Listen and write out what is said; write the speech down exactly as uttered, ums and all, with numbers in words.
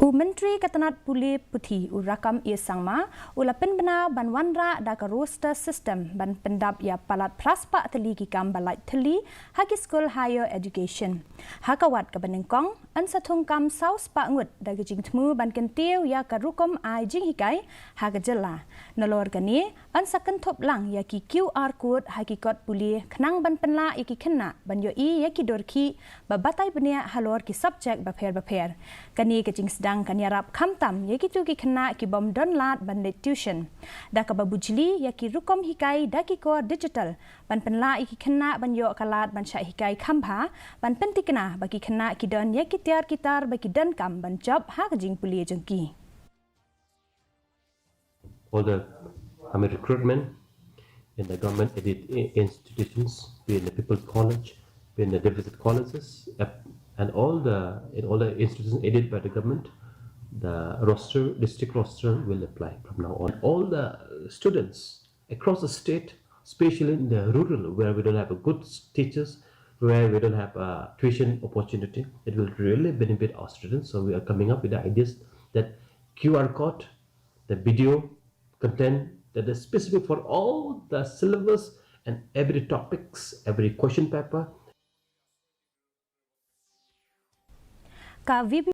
U Myntri ka tnat pule puthi u Rakkam A Sangma u la pynbna ban wanrah da ka roster system ban pyndap ïa palat phra spah tylli ki kam ba lait thylli ha ki skul higher education. Ha ka wat kaba nyngkong, yn sa thung kam saw spah ngut da ka jingthmu ban kyntiew ïa ka rukom ai jinghikai ha ka jylla. Nalor kane, yn sa kynthup lang ïa ki QR code ha ki kot pule khnang ban pynlah ïa ki khynnah ban ïohi ïa ki dur khih ba batai bniah halor ki subject bapher bapher. Kane ka jingsdang kan ïarap khamtam ïa kito ki khynnah ki bym don lad ban leit tuition. Da kaba bujli ïa ki rukom hikai da ki kor digital ban pynlah ïa ki khynnah ban ïoh ka lad ban shah hikai kham bha, ban pyntikna ba ki khynnah ki don ïa ki tiar ki tar ba ki donkam ban jop ha ka jingpule jong ki. All the, I mean, recruitment in the government aided i- institutions, be it the People's College, be it the deficit colleges, ap- and all the in all the institutions aided by the government, the roster, district roster will apply from now on. All the students across the state, especially in the rural, where we don't have a good teachers, where we don't have a tuition opportunity, it will really benefit our students. So we are coming up with the ideas that Q R code, the video content that is specific for all the syllabus and every topics, every question paper. Ka VB